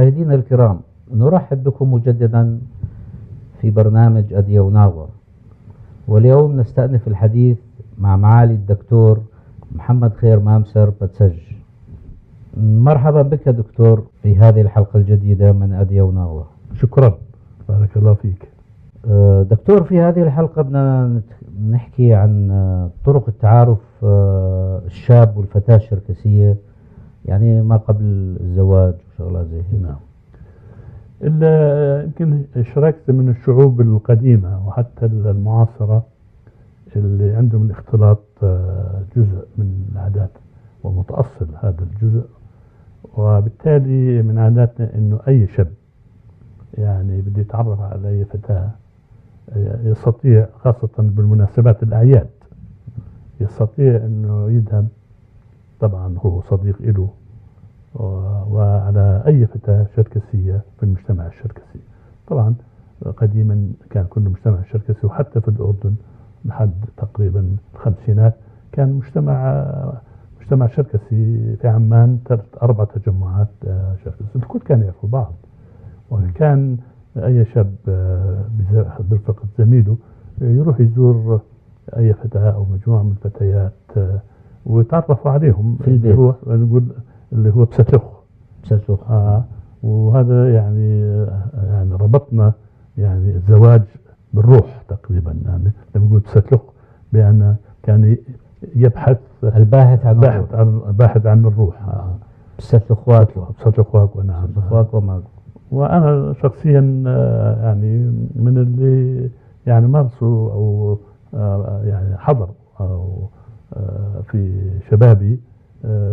مشاهدينا الكرام، نرحب بكم مجددا في برنامج أدية وناغوة. واليوم نستأنف الحديث مع معالي الدكتور محمد خير مامسر بتسج. مرحبا بك دكتور في هذه الحلقة الجديدة من أدية وناغوة. شكرا، بارك الله فيك. دكتور، في هذه الحلقة بدنا نحكي عن طرق التعارف الشاب والفتاة الشركسية، يعني ما قبل الزواج وشغلات زي هيك. نعم. يمكن شاركت من الشعوب القديمة وحتى المعاصرة اللي عندهم الاختلاط جزء من العادات ومتأصل هذا الجزء، وبالتالي من عاداتنا انه اي شاب يعني بده يتعرف على اي فتاة يستطيع، خاصة بالمناسبات الأعياد، يستطيع انه يذهب، طبعا هو صديق له، وعلى أي فتاة شركسية في المجتمع الشركسي. طبعا قديما كان كل مجتمع شركسي، وحتى في الأردن لحد تقريبا الخمسينات كان مجتمع شركسي في عمان، 3-4 تجمعات شركسي، الكل كان يعرفوا بعض، وكان أي شاب برفقة زميله يروح يزور أي فتاة أو مجموعة من الفتيات ويتعرفوا عليهم في البيت، هو نقول اللي هو بستخ. بستخ. وهذا يعني ربطنا يعني الزواج بالروح تقريبا، يعني لما نقول بستخ بأن كان يبحث الباحث عن الروح، الباحث عن الروح. بستخواكو. بستخواكو، نعم. بستخواكو ماكو. وأنا شخصيا يعني من اللي يعني مارسوا أو يعني حضر أو في شبابي،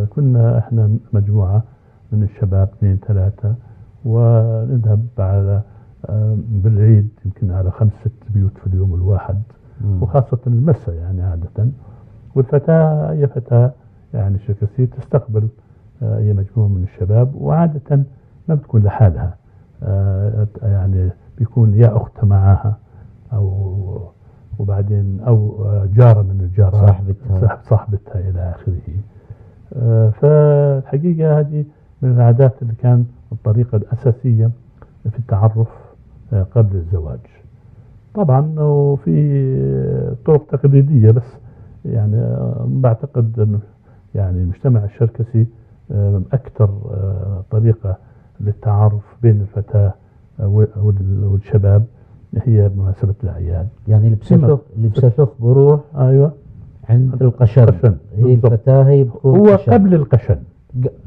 كنا احنا مجموعة من الشباب 2 3، ونذهب على بالعيد يمكن على 5-6 بيوت في اليوم الواحد، وخاصة المساء يعني عادة. والفتاة أي فتاة يعني شركسية تستقبل أي مجموعة من الشباب، وعادة ما بتكون لحالها، يعني بيكون يا أختها معاها أو وبعدين أو جارة من الجارات، صاحبتها إلى آخره. فالحقيقة هذه من العادات اللي كان الطريقة الأساسية في التعرف قبل الزواج. طبعا وفي طرق تقليدية، بس يعني بعتقد أنه يعني المجتمع الشركسي أكثر طريقة للتعارف بين الفتاة والشباب هي بمناسبة الأعياد. يعني اللي بسلخ بروح، أيوة، عند القشن. هي الفتاة هي بتكون هو قشن. قبل القشن،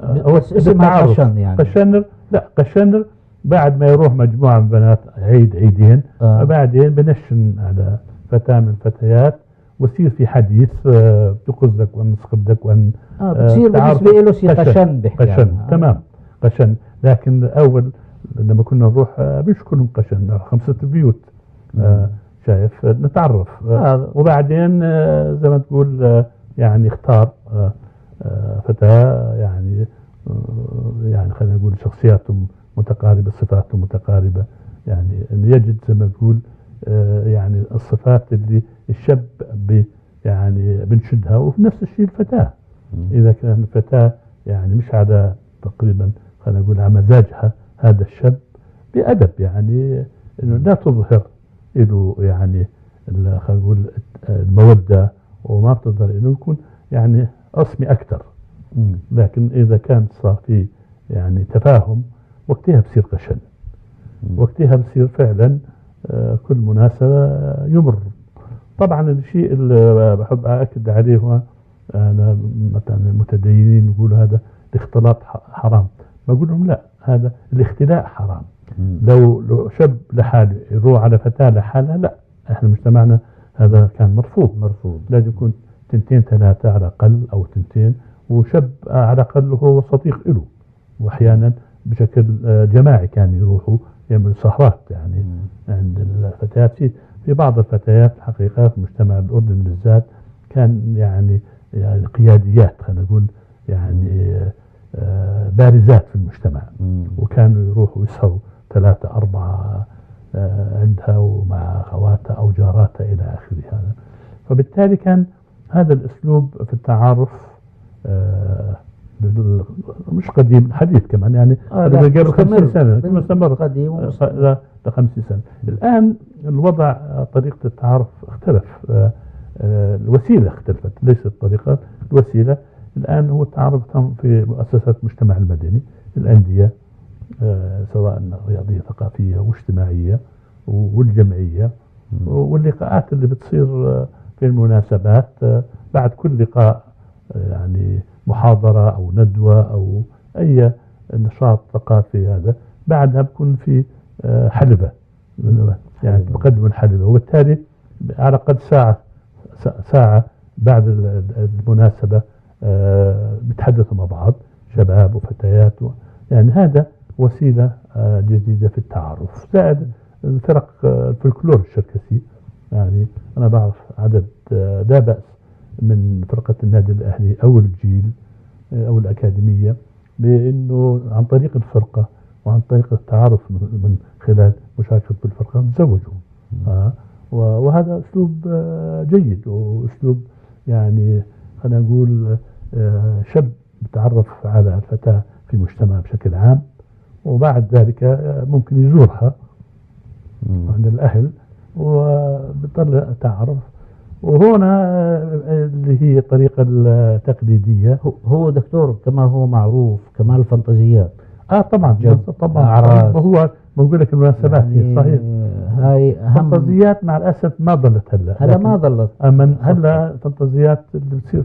هو اسمها قشن يعني. قشنر، لا قشنر بعد ما يروح مجموعة من بنات عيد عيدين، بعدين بنشن على فتاة من الفتيات، ويصير في حديث بتقزك ونسقدك ون بتصير بالنسبة له شيء قشن، بحكي قشن. تمام، قشن. لكن الأول لما كنا نروح مش كلهم قشن، 5 بيوت شايف نتعرف، وبعدين زي ما تقول يعني اختار فتاة يعني يعني خلينا نقول شخصياتهم متقاربة، صفاتهم متقاربة، يعني يجد زي ما تقول يعني الصفات اللي الشاب يعني بنشدها، وفي نفس الشيء الفتاة. إذا كان الفتاة يعني مش على تقريبا خلينا نقول على مزاجها هذا الشاب، بأدب يعني إنه لا تظهر له يعني خلينا نقول المودة، وما بتظهر إنه يكون يعني رسمي أكثر. لكن إذا كان صار في يعني تفاهم، وقتها بصير قشن، وقتها بصير فعلا كل مناسبة يمر. طبعا الشيء اللي بحب أأكد عليه هو أنا مثلا المتدينين يقولوا هذا الاختلاط حرام، بقول لهم لا، هذا الاختلاء حرام. لو شاب لحاله يروح على فتاة لحالها، لا، احنا مجتمعنا هذا كان مرفوض. لازم يكون 2 3 على الأقل، أو 2، وشاب على الأقل هو صديق له، وأحيانا بشكل جماعي كان يروحوا يعملوا سهرات يعني عند الفتيات. في بعض الفتيات الحقيقة في المجتمع الأردني بالذات كان يعني قياديات، خلينا نقول يعني بارزات في المجتمع، وكانوا يروحوا يسهروا 3 4 عندها ومع أخواتها أو جاراتها إلى آخره هذا. فبالتالي كان هذا الأسلوب في التعارف مش قديم، حديث كمان يعني، لا، قبل مستمر. 50 سنة من مستمر قديم ومستمر. ل 50 سنة. الآن الوضع، طريقة التعارف اختلف، الوسيلة اختلفت، ليست الطريقة، الوسيلة. الآن هو التعارف تم في مؤسسات المجتمع المدني، الأندية، سواء رياضية ثقافية واجتماعية والجمعية، واللقاءات اللي بتصير في المناسبات، بعد كل لقاء، يعني محاضرة أو ندوة أو أي نشاط ثقافي، هذا بعدها بكون في حلبة، يعني بقدم الحلبة، وبالتالي على الأقل ساعة بعد المناسبة، بيتحدثوا مع بعض شباب وفتيات يعني هذا وسيلة جديدة في التعارف. زائد الفرق، الفلكلور الشركسي، يعني أنا بعرف عدد، لا بأس من فرقة النادي الأهلي أو الجيل، أو الأكاديمية، بأنه عن طريق الفرقة وعن طريق التعارف من خلال مشاركة بالفرقة تزوجوا. وهذا أسلوب جيد، وأسلوب يعني خلينا نقول، شاب بتعرف على الفتاة في مجتمع بشكل عام، وبعد ذلك، ممكن يزورها عند الأهل وبطلع تعرف. وهنا، اللي هي الطريقة التقليدية. هو دكتور كما هو معروف كمال الفانتازيات. طبعا، جد. طبعا. أعراس. هو بقول لك المناسبات هي صحيح. هاي أهم فانتازيات مع الأسف ما ضلت هلا. هلا ما ضلت. أما هلا فانتازيات اللي بتصير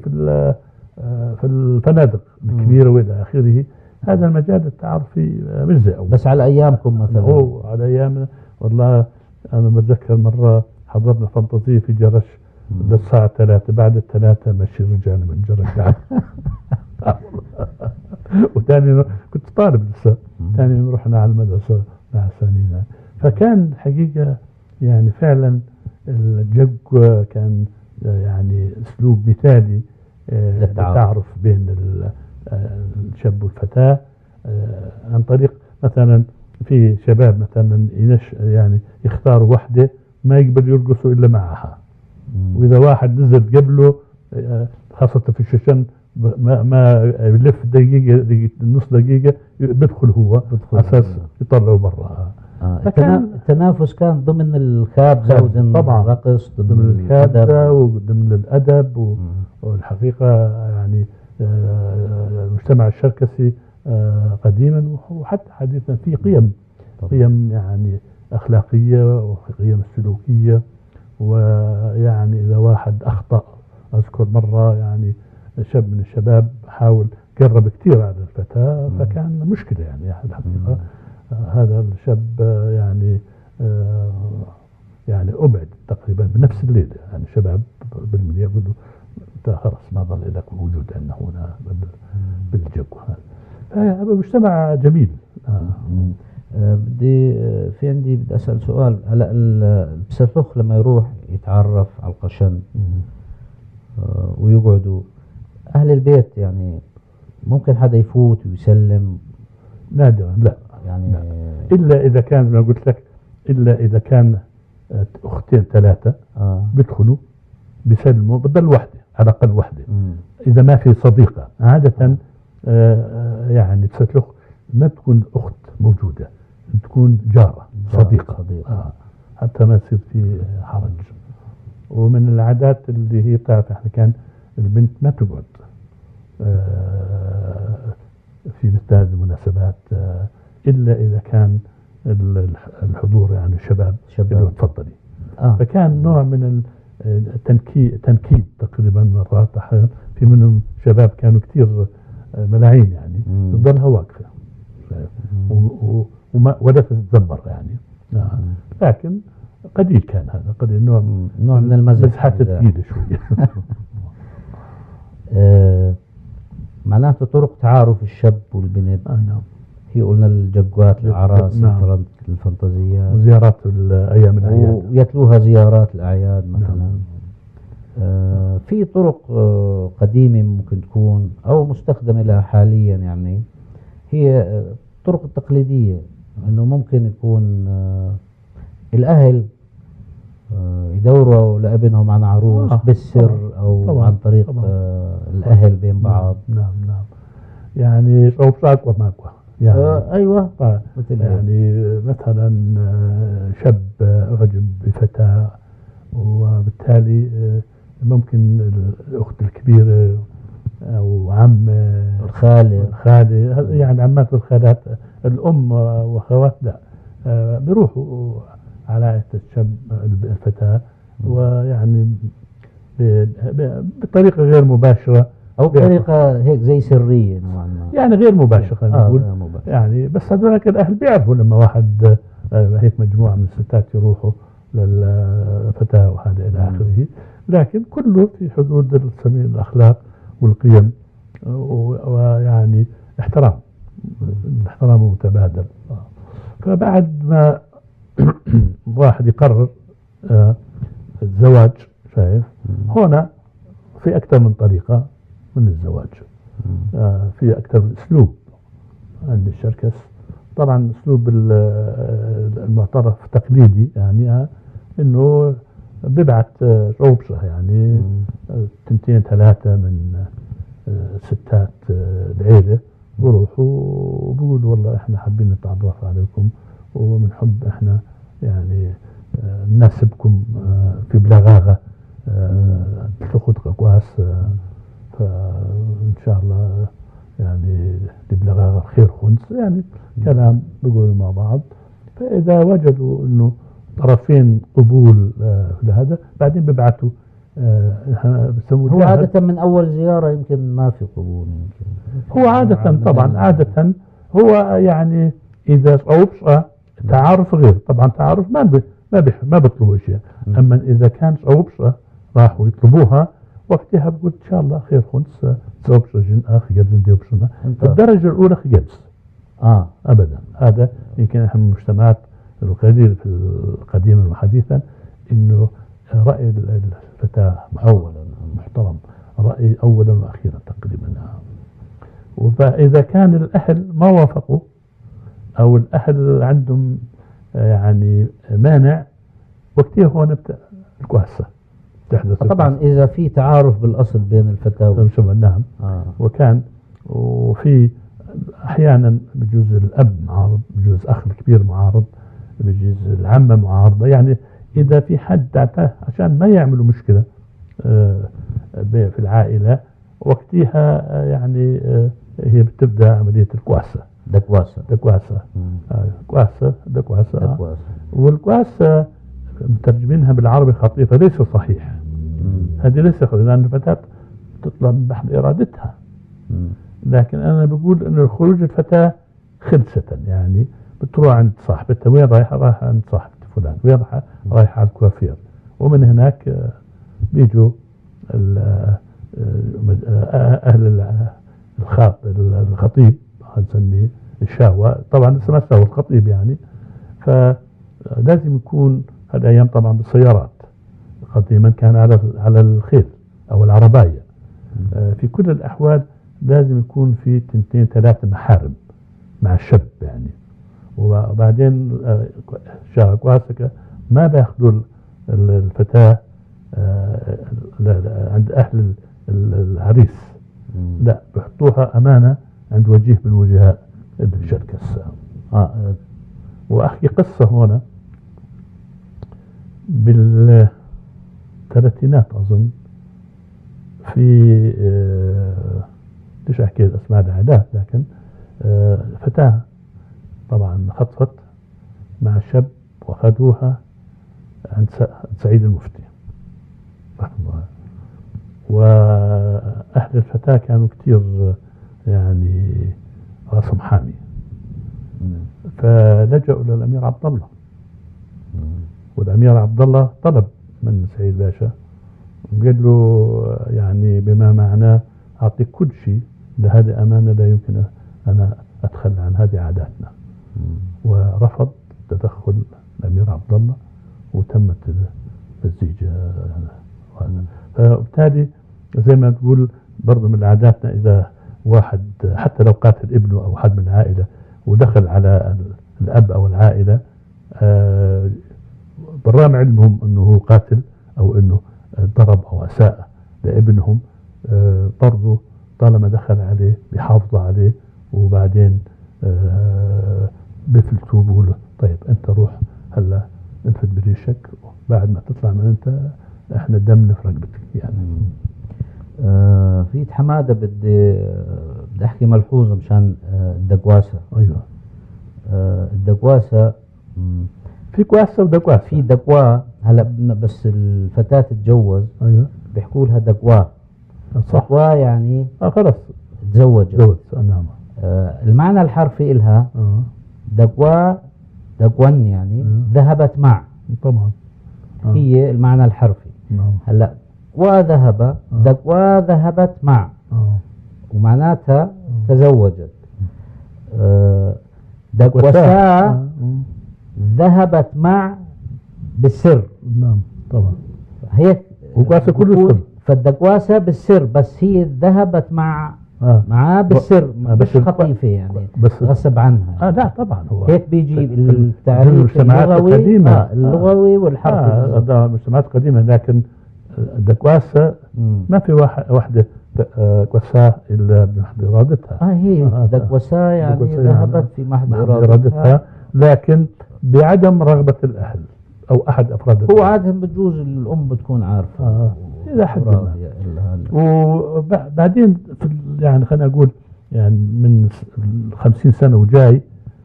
في الفنادق الكبيرة وإلى آخره، هذا المجال التعارفي مش زي أول. بس على أيامكم مثلا. هو على أيامنا والله أنا بتذكر مرة حضرنا فانتازية في جرش للساعة 3، بعد 3 مشي رجعنا من جرش بعد. وثاني يوم كنت طالب لسه، ثاني يوم رحنا على المدرسة مع سنينا. فكان حقيقة فعلا الجو كان أسلوب مثالي، للتعارف. للتعارف بين الشاب والفتاة، عن طريق مثلا في شباب مثلا يختاروا وحدة ما يقبل يرقصوا إلا معها، وإذا واحد نزل قبله، خاصة في الشيشان، ما يلف دقيقة، نص دقيقة بيدخل هو، بدخل على أساس هو. يطلعوا برا. فكان التنافس كان ضمن الخابزة خابزة، وضمن طبعاً. الرقص، ضمن ضمن الخابزة الأدب. وضمن الأدب والحقيقة المجتمع الشركسي، قديما وحتى حديثا في قيم، قيم أخلاقية وقيم سلوكية. ويعني إذا واحد أخطأ، أذكر مرة شاب من الشباب حاول قرب كثير على الفتاة، فكان مشكلة الحقيقة. هذا الشاب، أبعد تقريبا بنفس الليلة، شباب بالمنيا يقولوا أنت خلاص ما ظل لك وجود عندنا هنا بالجو. هذا مجتمع جميل. في عندي بدي أسأل سؤال. هلا البساتلخ لما يروح يتعرف على القشن، ويقعدوا أهل البيت، ممكن حدا يفوت ويسلم؟ نادرا، لا. لا. إلا إذا كان زي ما قلت لك، إلا إذا كان، أختين 3 بيدخلوا بيسلموا، بتضل وحدة على الأقل وحدة. إذا ما في صديقة عادة، بساتلخ ما بتكون أخت موجودة، بتكون جارة، جارة، صديقة. صديقة. حتى ما يصير في حرج. ومن العادات اللي هي بتاعت احنا كان البنت ما تقعد، في مثل هذه المناسبات، إلا إذا كان الحضور الشباب شباب. يقولوا تفضلي. فكان نوع من تنكيد تقريبا مرات أحيانا. في منهم شباب كانوا كثير، ملاعين تضلها واقفة. ولا تتذمر. لكن قليل كان هذا، قليل نوع نوع من المزح. مزحات ثقيلة شوية. معناته طرق تعارف الشاب والبنت. نعم. هي قلنا الجوات، الأعراس، الفانتازيات. وزيارات أيام الأعياد. ويتلوها زيارات الأعياد مثلا. في طرق، قديمة ممكن تكون أو مستخدمة لها حاليا، هي، الطرق التقليدية، أنه ممكن يكون، الأهل، يدوروا لابنهم عن عروس بالسر أو عن طريق، الأهل بين بعض. نعم، نعم. يعني أوبشا ماكوا يعني. ايوه. مثل يعني مثلا شاب اعجب بفتاة، وبالتالي ممكن الاخت الكبيرة او عم الخالة، الخالة، يعني عمات والخالات، الام واخوات، لا بيروحوا على عائلة الشاب الفتاة، ويعني بطريقة غير مباشرة او بطريقة هيك زي سرية نوعا ما، يعني غير مباشرة خلينا نقول. يعني بس هذول الاهل بيعرفوا لما واحد هيك مجموعة من الستات يروحوا للفتاة وهذا الى اخره، لكن كله في حدود الاخلاق والقيم، ويعني احترام، الاحترام المتبادل. فبعد ما واحد يقرر الزواج، شايف هنا في أكثر من طريقة من الزواج، في أكثر من أسلوب عند الشركس. طبعا أسلوب المعترف تقليدي، يعني إنه ببعت روبشة، يعني 2 3 من ستات العيلة بروحوا وبقولوا والله احنا حابين نتعرف عليكم، وبنحب احنا يعني نناسبكم في بلغاغة تاخذ قواس، فان شاء الله يعني بلغاغة خير خنس، يعني كلام بيقولوا مع بعض. فاذا وجدوا انه طرفين قبول لهذا، بعدين ببعثوا هو عادة من أول زيارة يمكن ما في قبول، يمكن هو عادة طبعا عادة هو يعني إذا أوبشة تعارف غير، طبعا تعارف ما بيطلبوا شيء، أما إذا كان أوبشة راحوا يطلبوها وقتها بقول إن شاء الله خير خنس أوبشة جن أخ جبز دي أوبشة الدرجة الأولى خجبز أبدا. هذا يمكن إحنا من المجتمعات القليل في القديم وحديثا إنه رأي الفتاة أولا محترم، رأي أولا وأخيرا تقريبا. فإذا كان الأهل ما وافقوا أو الأهل عندهم يعني مانع، وقتها هون الكواسة تحدث. طبعا إذا في تعارف بالأصل بين الفتاة. نعم. وكان وفي أحيانا بجوز الأب معارض، بجوز أخ الكبير معارض، بجوز العمة معارضة، يعني إذا في حد عشان ما يعملوا مشكلة في العائلة وقتها يعني هي بتبدأ عملية الكواسة. دكواسة دكواسة كواسة دكواسة دكواسة. والكواسة مترجمينها بالعربي خطيفة، ليس صحيح. هذه ليس خطيفة لأن الفتاة تطلع من بحث إرادتها. لكن أنا بقول إنه خروج الفتاة خلسة، يعني بتروح عند صاحبتها، وين رايحة؟ رايحة عند صاحبتي فلان، وين رايحة؟ رايحة على الكوافير. ومن هناك بيجوا أهل الخطيب، نسميه الشاوة، طبعا لسه ما شاوة الخطيب يعني. فلازم يكون هالأيام طبعا بالسيارات، قديما كان على الخيل أو العرباية. في كل الأحوال لازم يكون في 2 3 محارم مع الشاب يعني. وبعدين شاكواسكا ما بياخذوا الفتاة عند أهل العريس، لا بحطوها أمانة عند وجيه من وجهاء الشركس. وأحكي قصة هنا بالثلاثينات أظن، في ليش أحكي الأسماء العائلات، لكن فتاة طبعا خطفت مع شاب وأخذوها عند سعيد المفتي رحمه الله. وأهل الفتاة كانوا كثير يعني راسهم حامي، فلجأوا للأمير عبد الله. والأمير عبد الله طلب من سعيد باشا، قال له يعني بما معناه أعطيك كل شيء، لهذه أمانة لا يمكن أنا أتخلى عن هذه عاداتنا. ورفض تدخل الأمير عبد الله وتمت الزيجة. فبالتالي زي ما تقول برضو من عاداتنا إذا واحد حتى لو قاتل ابنه أو حد من العائلة ودخل على الأب أو العائلة، بالرغم علمهم أنه هو قاتل أو أنه ضرب أو أساء لابنهم، برضو طالما دخل عليه بيحافظوا عليه، وبعدين بفلتوه بيقولوا طيب انت روح هلا انفد بريشك، بعد ما تطلع من انت احنا دمنا في رقبتك يعني. في حمادة بدي احكي ملحوظة مشان الدقواسه. ايوه. الدقواسه في كواسه ودقواسه. في دقواه هلا بس الفتاة تتجوز. ايوه. بيحكوا لها دقواه. صح. دقواه يعني خلص تزوجت. تزوجت نعم. المعنى الحرفي إلها دقواه دقون يعني ذهبت مع. طبعا. هي المعنى الحرفي. نعم. هلا وذهب دقواه ذهبت مع. ومعناتها تزوجت. دقوساء ذهبت مع بالسر. نعم طبعا. هيك وقاسة كله سر. فالدقواسة بالسر، بس هي ذهبت مع معاه بالسر، مش خطيفة يعني، بس غصب عنها. لا طبعا هو هيك بيجي التعريف اللغوي اللغوي والحرفي. ده مجتمعات قديمة، لكن الدقواسة ما في واحدة كوساه إلا بمحض إرادتها. هي دقوساه يعني ذهبت في محض إرادتها، لكن بعدم رغبة الأهل أو أحد أفراد الأهل. هو عادة بتجوز الأم بتكون عارفة إلى حد ما. وبعدين يعني خلينا أقول يعني من 50 سنة وجاي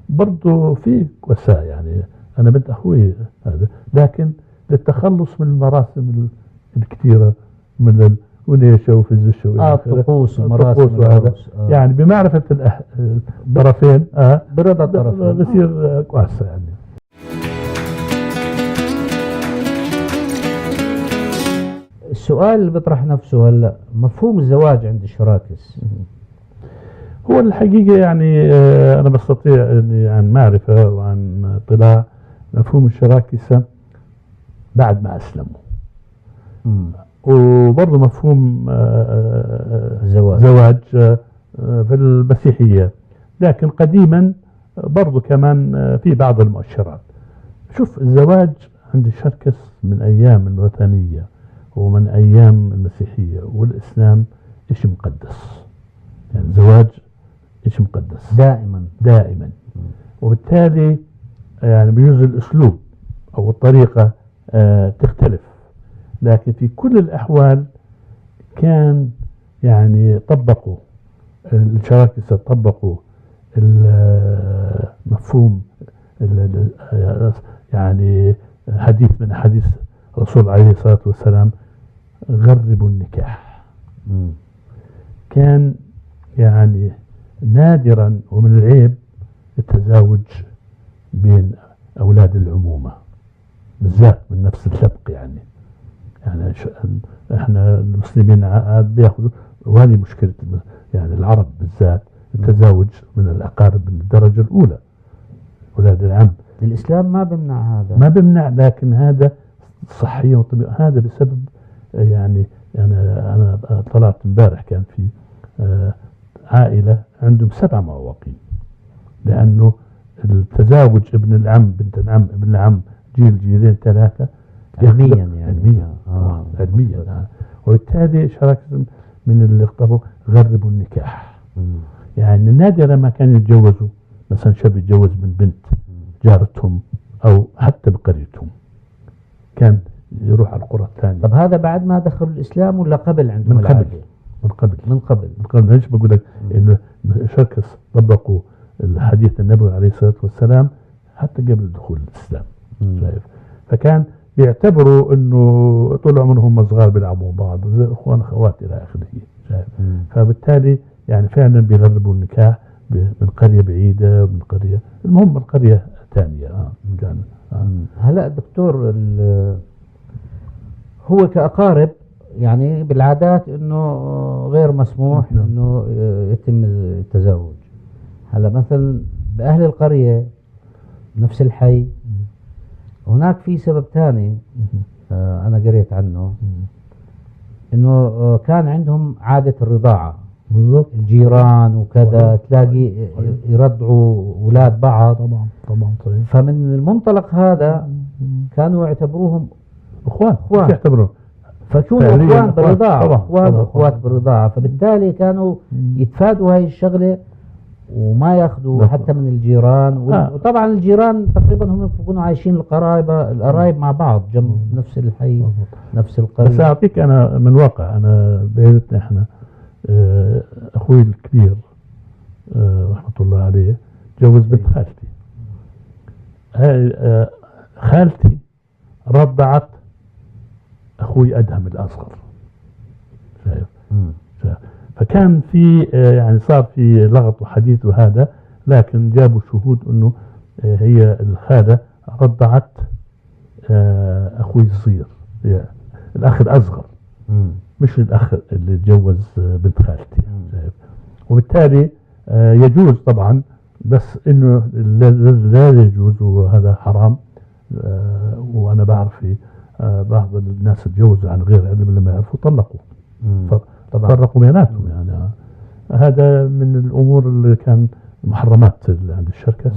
برضه في كوساه، يعني أنا بنت أخوي هذا، لكن للتخلص من المراسم الكثيرة من ونيشة وفزشة الطقوس ومراسم العروس. يعني بمعرفة الطرفين برضا الطرفين بصير كواسة يعني. السؤال اللي بيطرح نفسه هلا، مفهوم الزواج عند الشراكس؟ هو الحقيقة يعني أنا بستطيع إني عن معرفة وعن اطلاع مفهوم الشراكسة بعد ما أسلموا. وبرضه مفهوم زواج في المسيحية، لكن قديما برضه كمان في بعض المؤشرات. شوف، الزواج عند الشركس من أيام الوثنية ومن أيام المسيحية والإسلام إشي مقدس، يعني زواج إشي مقدس دائما دائما. وبالتالي يعني بيجوز الأسلوب أو الطريقة تختلف، لكن في كل الأحوال كان يعني طبقوا الشراكسة، طبقوا المفهوم يعني حديث من حديث الرسول عليه الصلاة والسلام، غربوا النكاح. كان يعني نادرا ومن العيب التزاوج بين أولاد العمومة بالذات من نفس السبق، يعني احنا المسلمين بياخذوا، وهذه مشكلة يعني العرب بالذات، التزاوج من الأقارب من الدرجة الأولى أولاد العم. الإسلام ما بمنع هذا، ما بمنع، لكن هذا صحيا وطبيعي. هذا بسبب يعني أنا طلعت امبارح كان في عائلة عندهم 7 معوقين، لأنه التزاوج ابن العم بنت العم ابن العم جيل جيلين 3 علميا يعني علميا علميا. وبالتالي شراكة من اللي اختاروا غربوا النكاح. يعني نادرا ما كانوا يتجوزوا، مثلا شاب يتجوز من بنت جارتهم او حتى بقريتهم، كان يروح على القرى الثانية. طب هذا بعد ما دخلوا الاسلام ولا قبل عندهم؟ من قبل من قبل من قبل من قبل. ليش بقول لك انه شركس طبقوا الحديث النبوي عليه الصلاة والسلام حتى قبل دخول الاسلام. شايف؟ فكان بيعتبروا انه طول عمرهم صغار بيلعبوا بعض زي اخوان اخوات الى اخره. شايف؟ فبالتالي يعني فعلا بيغربوا النكاح من قرية بعيدة ومن قرية، المهم من قرية ثانية. كان هلا دكتور، هو كأقارب يعني بالعادات انه غير مسموح انه يتم التزاوج. هلا مثلا باهل القرية نفس الحي، هناك في سبب ثاني انا قريت عنه، انه كان عندهم عادة الرضاعة. بالضبط، الجيران وكذا، تلاقي يرضعوا اولاد بعض. طبعا طبعا. طيب فمن المنطلق هذا كانوا يعتبروهم اخوان، اخوان يعتبرون. فكونوا اخوان بالرضاعه، اخوان واخوات بالرضاعه، فبالتالي كانوا يتفادوا هاي الشغلة وما ياخذوا حتى من الجيران. وطبعا الجيران تقريبا هم بيكونوا عايشين القرايب مع بعض جنب نفس الحي نفس القرية. بس اعطيك انا من واقع، انا بعيلتنا احنا اخوي الكبير رحمه الله عليه تجوز بنت خالتي. هاي خالتي رضعت اخوي ادهم الاصغر، شايف؟ فكان في يعني صار في لغط وحديث وهذا، لكن جابوا شهود انه هي الخالة رضعت اخوي الصغير، الاخ الاصغر، مش الاخ اللي تجوز بنت خالتي، شايف؟ وبالتالي يجوز طبعا، بس انه لا يجوز وهذا حرام. وانا بعرف في بعض الناس تجوزوا عن غير علم، لما يعرفوا طلقوا، فرقوا بيناتهم. يعني هذا من الامور اللي كان محرمات عند الشركس.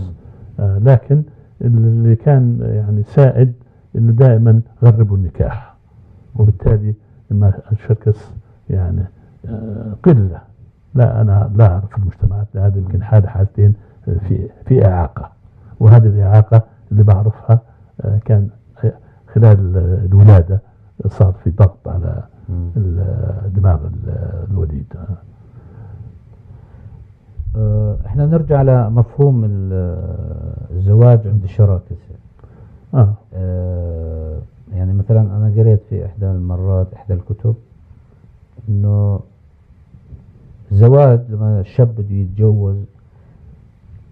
لكن اللي كان يعني سائد انه دائما غربوا النكاح، وبالتالي لما الشركس يعني قلة، لا انا لا اعرف المجتمعات، هذا يمكن حاله حالتين في اعاقه، وهذه الاعاقة اللي بعرفها كان خلال الولادة صار في ضغط على دماغ الوليد. احنا نرجع لمفهوم الزواج عند الشراكسة. يعني مثلا انا قريت في احدى المرات احدى الكتب انه الزواج لما الشاب بده يتجوز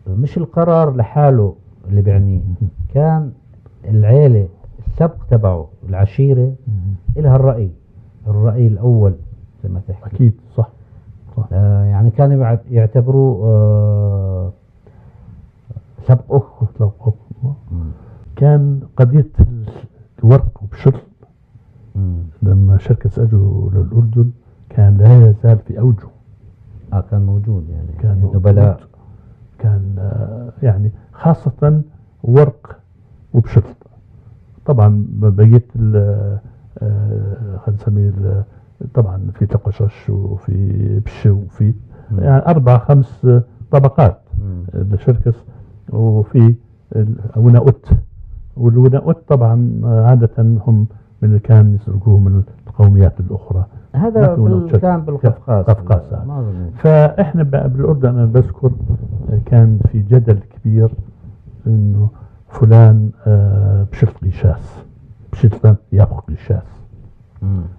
مش القرار لحاله اللي بيعنيه، كان العيلة السبق تبعه العشيرة إلها الرأي الأول زي ما تحكي. أكيد صح. يعني كانوا يعتبروه سبق أخ. كان قضية الورق وبشرط لما شركة أجوا للأردن كان لا يزال في أوجه. كان موجود يعني، كان نبلاء، كان يعني خاصة ورق وبشرط. طبعا بقيت خلينا نسميه طبعا في تقشش وفي بش وفي يعني 4 5 طبقات الشركس، وفي وناؤت. والوناؤت طبعا عادة هم من اللي كان يسرقوه من القوميات الأخرى. هذا كان بالقفقاز. قفقاز. فإحنا بالأردن أنا بذكر كان في جدل كبير إنه فلان بشلت قشاس، بشلت يابخ قشاس،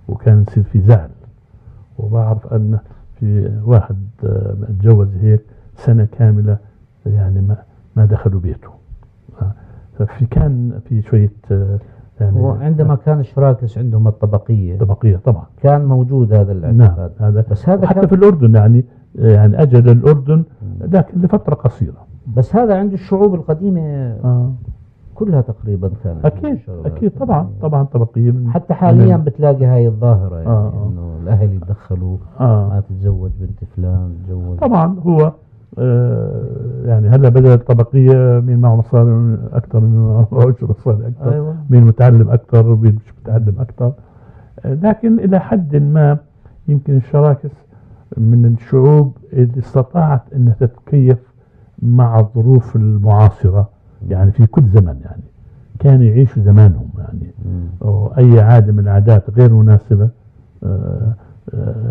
وكان يصير في زعل. وبعرف أن في واحد اتجوز هيك سنة كاملة يعني ما دخلوا بيته. ففي كان في شوية يعني. وعندما كان الشراكس عندهم الطبقية، طبقية طبعا كان موجود هذا الاعتقاد. نعم هذا. بس هذا حتى في الأردن يعني أجى للأردن لكن لفترة قصيرة. بس هذا عند الشعوب القديمة كلها تقريبا كانت. أكيد أكيد طبعا طبعا طبقية. من حتى حاليا بتلاقي هاي الظاهرة يعني إنه الأهل يتدخلوا ما تتزوج بنت فلان تتزوج. طبعا هو يعني هلا بدل الطبقية مين معه مصاري أكثر، مين معه مصاري أكثر، أيوة. مين متعلم أكثر، مين مش متعلم أكثر. لكن إلى حد ما يمكن الشراكس من الشعوب اللي استطاعت أنها تتكيف مع الظروف المعاصرة، يعني في كل زمن يعني كانوا يعيشوا زمانهم يعني. أي عادة من العادات غير مناسبة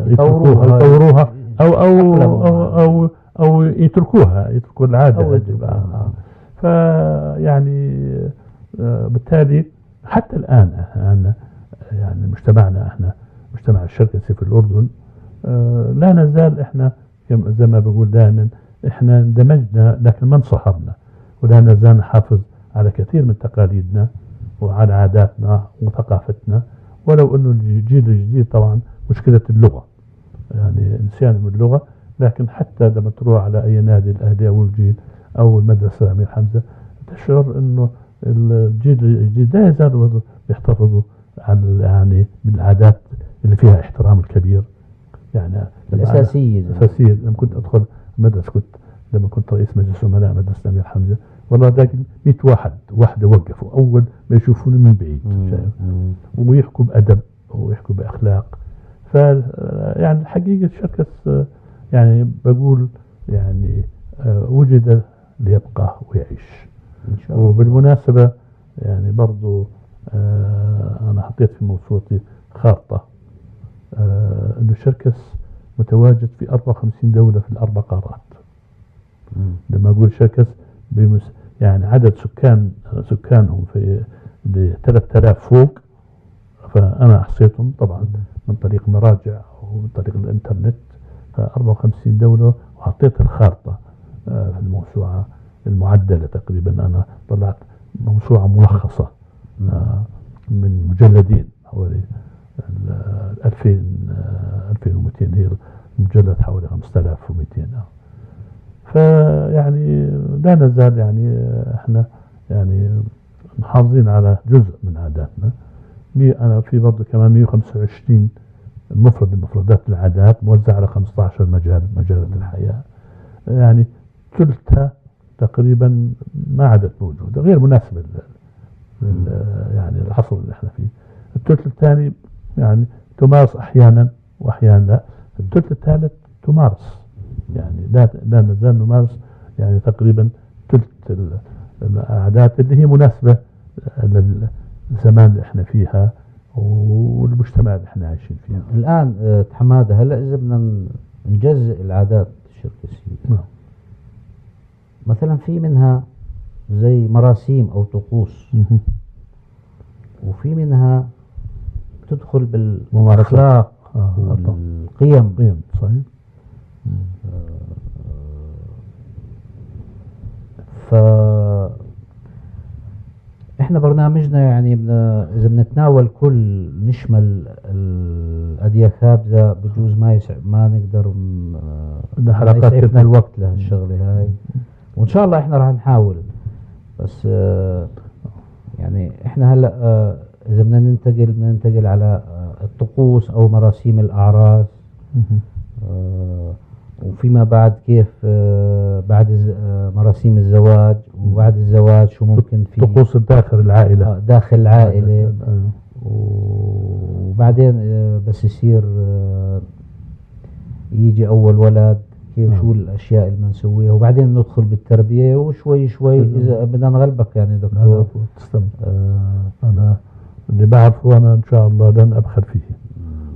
يطوروها أو أو أو أو أو يتركوها، يتركوا العادة. فيعني بالتالي حتى الآن يعني مجتمعنا احنا مجتمع الشركسي في الأردن لا نزال احنا زي ما بقول دائما احنا اندمجنا لكن ما انصهرنا، ولا نزال نحافظ على كثير من تقاليدنا وعلى عاداتنا وثقافتنا، ولو انه الجيل الجديد طبعا مشكلة اللغة يعني نسيان من اللغة، لكن حتى لما تروح على اي نادي الاهلي او الجيل او المدرسة امير حمزة تشعر انه الجيل الجديد لا يزالوا يحتفظوا على يعني بالعادات اللي فيها احترام الكبير يعني الاساسية. الاساسية لما كنت ادخل المدرسة، كنت لما كنت رئيس مجلس امناء مدرسه امير حمزة والله ذاك 100 واحد وحده وقفوا اول ما يشوفوني من بعيد ويحكوا بادب ويحكوا بأخلاق. ف يعني الحقيقة الشركس يعني بقول يعني وجد ليبقى ويعيش. إن شاء الله. وبالمناسبة يعني برضو أنا حطيت في موسوعتي خارطة أنه الشركس متواجد في 54 دولة في الأربع قارات. لما أقول شركس يعني عدد سكانهم في 3000 فوق، فأنا أحصيتهم طبعا من طريق مراجع ومن طريق الإنترنت، ف 54 دولة، وحطيت الخارطة في الموسوعة المعدلة تقريبا. أنا طلعت موسوعة ملخصة من مجلدين حوالي 2200، هي المجلد حوالي 5200. فيعني لا نزال يعني احنا يعني محافظين على جزء من عاداتنا. أنا في برضه كمان 125 مفرد من مفردات العادات موزعة على 15 مجال، مجالات الحياة، يعني ثلثها تقريبا ما عادت موجودة، غير مناسبة يعني العصر اللي احنا فيه. الثلث الثاني يعني تمارس أحيانا وأحيانا لا. الثلث الثالث تمارس، يعني لا نزال نمارس يعني تقريبا ثلث العادات اللي هي مناسبة للزمان اللي احنا فيها والمجتمع اللي احنا عايشين فيها. الآن حمادة، هلا إذا بدنا نجزء العادات الشركسية، نعم، مثلا في منها زي مراسيم أو طقوس، وفي منها تدخل بالأخلاق والقيم. قيم، صحيح. ف احنا برنامجنا يعني اذا بنتناول كل نشمل الأدية خابزة بجوز ما نقدر ما يسعفنا الوقت لهالشغلة هاي، وان شاء الله احنا راح نحاول. بس يعني احنا هلا اذا بدنا ننتقل على الطقوس او مراسيم الاعراس، وفيما بعد كيف بعد مراسيم الزواج، وبعد الزواج شو ممكن في طقوس داخل العائلة، داخل العائلة، وبعدين بس يصير يجي أول ولد كيف شو الأشياء اللي بنسويها، وبعدين ندخل بالتربية وشوي شوي. إذا بدنا نغلبك يعني دكتور. تسلم. أنا اللي بعرفه أنا إن شاء الله لن أبخل فيه،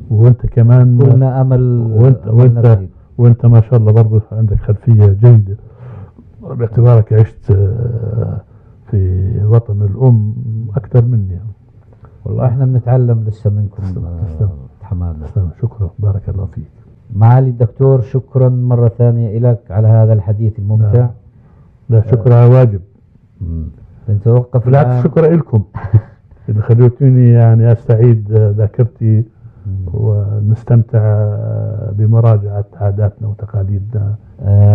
وأنت كمان كلنا أمل. وانت ما شاء الله برضه عندك خلفية جيدة باعتبارك عشت في وطن الأم أكثر مني. والله احنا بنتعلم لسه منكم. تسلم حمادة. تسلم، شكرا، بارك الله فيك. معالي الدكتور، شكرا مرة ثانية لك على هذا الحديث الممتع. لا شكرا على واجب. نتوقف. بالعكس، شكرا لكم اللي خليتوني يعني أستعيد ذاكرتي ونستمتع بمراجعة عاداتنا وتقاليدنا.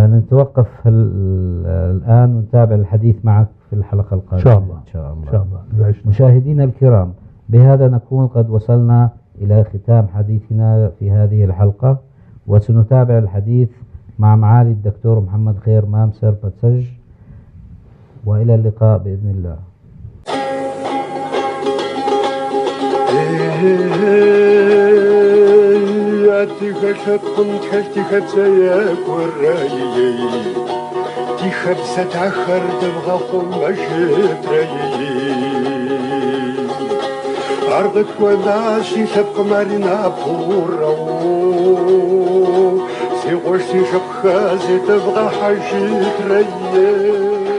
نتوقف الآن ونتابع الحديث معك في الحلقة القادمة إن شاء الله. إن شاء الله. إن شاء الله. مشاهدينا الكرام، بهذا نكون قد وصلنا إلى ختام حديثنا في هذه الحلقة، وسنتابع الحديث مع معالي الدكتور محمد خير مامسر بتسج، وإلى اللقاء بإذن الله. سي غشتي شبخازي تبغى حاجي تريي.